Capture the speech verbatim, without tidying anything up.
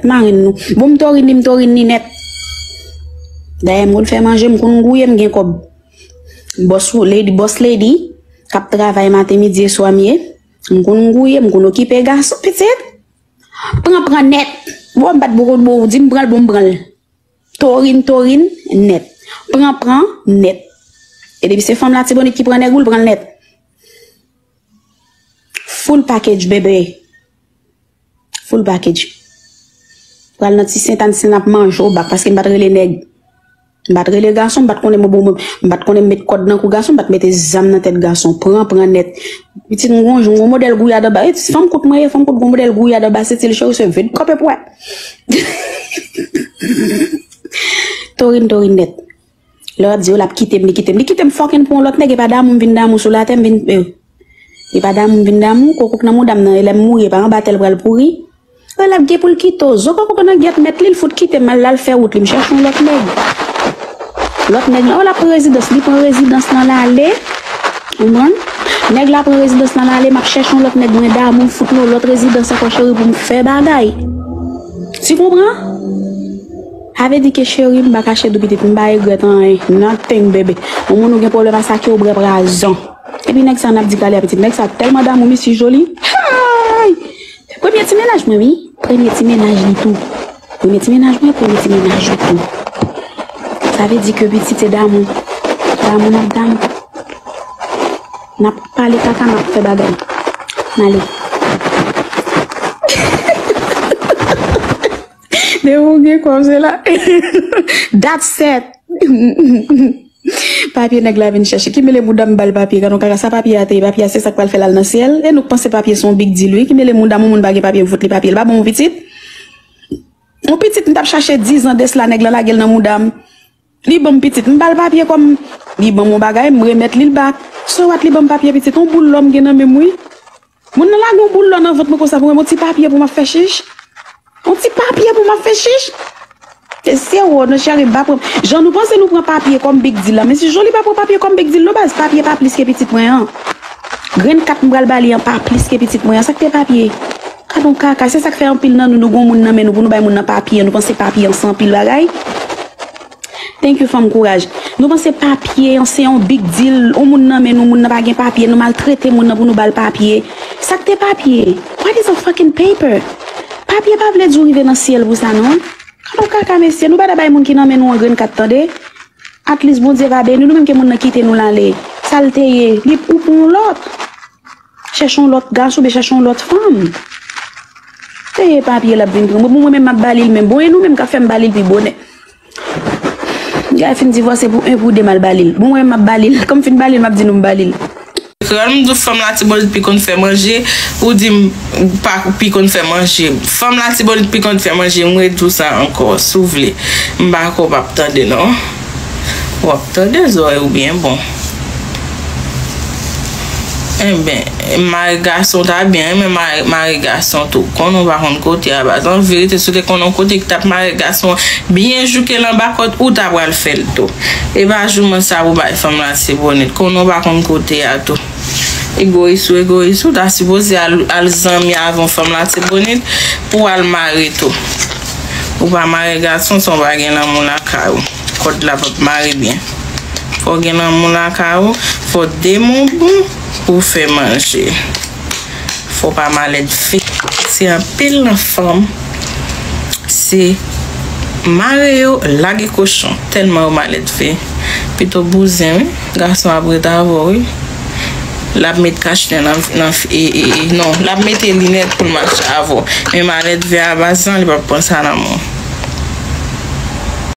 Marenn nou. Bon, m torin li, m torin li nèt. Dayè, m konn fè manje, m konn gouye, m gen kòb. Boss lady, boss lady, k ap travay maten, midi e swa m ye. M konn gouye, m konn okipe gason, pitit. Pran, pran nèt. Bon, m pa t poko bon, ou di m pran l, bon, m pran l. Torin, torin, nèt. Pran, pran, nèt. E depi se fanm Latibonit ki pran nèg ou, l pran l nèt. Full package, bebe. Full package. Pral nan ti Sentàn si n ap manje w bak, paske m pa t rele nèg. M pa t rele gason, m pa t konnen mwen bon, m pa t konnen m met kòd nan kou gason, m pa t mete zam nan tèt gason. Pran, pran nèt. Pitit m gon, m gon modèl gouyad anba. E, fanm kout mwen ye, fanm kout gon modèl gouyad anba, se ti l cheri, se vin kòpe pwè. Torin, torin nèt. Lè w ap di yo l ap kite m, li kite m. Li kite m fucking pou yon lòt nèg, e pa damou m vin damou sou latè, m vin, eh. E pa damou m vin damou, kokouk nan mouda m nan, e lè m mouri, e pa anba tè l pral pouri. E l ap gen pou l kite w. Zo kokouk nan gyèt mèt li, l fout kite m, al, l al fè wout li, m chèche yon lòt nèg. Lòt nèg lan, o, l ap pran rezidans, li pran rezidans lan l ale. Ou konprann? Nèg la pran rezidans lan l ale, m ap chèche yon lòt nèg, mwen damou, m fout nan yon lòt rezidans ankò, cheri, pou m fè bagay. Tu konpran? Sa vle di ke cheri, m pa kache di w pitit, m pa regrèt anyen. Nothing, bebe. Yon moun ou gen pwoblèm a sa ki ou bwè pwazon. Epi nèg sa n ap di pale a pitit. Nèg sa tèlman damou, misye joli. Hey! Premye ti mennaj mwen, wi. Premye ti mennaj li tou. Premye ti mennaj mwen, premye ti mennaj li tou. Sa vle di ke pitit se damou. Damou n ap damou. N ap pale kaka, n ap fè bagay. N ale. Depi w gen kòb, se la. That's it. Papye nèg la vin chèche. Ki mele mouda m ba l papye. Gad yon kaka sa papye a te ye. Papye a se sa k pral fè l al nan syèl. E nou k panse papye se yon big deal, wi. Ki mele mouda m, yon moun pa gen papye, m fout li papye. L pa bon, pitit. Yon pitit, m t ap chache diz an de sla, nèg la lage l nan mouda m. Li ban m pitit, m ba l papye kòm li ban m yon bagay, m remèt li l bak. So what, li ban m papye pitit, yon boul lò m gen nan men m, wi. Moun nan lage yon boul lò nan vant mwen konsa pou mwen, yon ti papye pou m ap fè chich. Yon ti papye pou m ap fè chich. E se wò, non, cheri, m pa pran. Jan nou panse nou pran papye kòm big deal la, men si Joly pa pran papye kòm big deal, non, baz, papye pa plis ke pitit mwen an. Grenn kat m pral ba li an pa plis ke pitit mwen an. Sa k te papye? Gad yon kaka, se sa k fè anpil nan nou, nou gon moun nan men nou pou nou bay moun nan papye, nou panse papye an se anpil bagay. Thank you, fanm kouraj. Nou panse papye an se yon big deal. Yon moun nan men nou, moun nan pa gen papye, nou maltrete moun nan pou nou ba l papye. Sa k te papye? What is a fucking paper? Papye pa vle di w rive nan syèl pou sa, non. Gad yon kaka, mesye. Nou pa ta bay moun ki nan men nou an grenn kat, tande. At least Bondye va beni nou, menm ke moun nan kite nou l ale. Sa l te ye, li ou pou yon lòt. Chèche yon lòt gason, oubyen chèche yon lòt fanm. Te ye papye l ap vin pran. Bon, mwen menm m ap ba li l menm. Bon, e nou menm k ap fè m ba li l pi bonè. Gay fin divòse pou en pou de m al ba li l. Bon, mwen menm m ap ba li l. Kòm m fin ba li l, m ap di nou m ba li l. Kreyòl, m di w fanm Latibonit pi konn fè manje, ou di m pa pi konn fè manje. Fanm Latibonit pi konn fè manje, m redi w sa ankò, si w vle. M pa kwè w p ap tande, non. W ap tande zòrèy ou byen bon. Enben, mare gason ta byen, men mare, mare gason tou. Konnen w pa konn kote a baz. An verite, si w te konnen yon kote ki t ap mare gason byen jouke l anba kòd, ou ta pral fè l tou. E pa jouman sa pou bay fanm Latibonit. Konnen w pa konn kote a tou. Egoyis ou egoyis, ou ta sipoze al, al zanmi avè yon fanm Latibonit pou w al mare tou. Ou pa mare gason san w pa gen lanmou lakay ou. Kòd la p ap mare byen. Fò w gen lanmou lakay ou, fò w demen w bon pou w fè manje. Fò w pa malèdve. Se anpil nan fanm, se mare yo, lage kochon, tèlman yo malèdve. Pito bouzen, wi. Gason ap ret avè w, wi. L ap met kachnen nan, nan, e, e, e, non, l ap mete linèt pou l mache avè w. Men malèdve a baz lan, li p ap pran sa nan men w.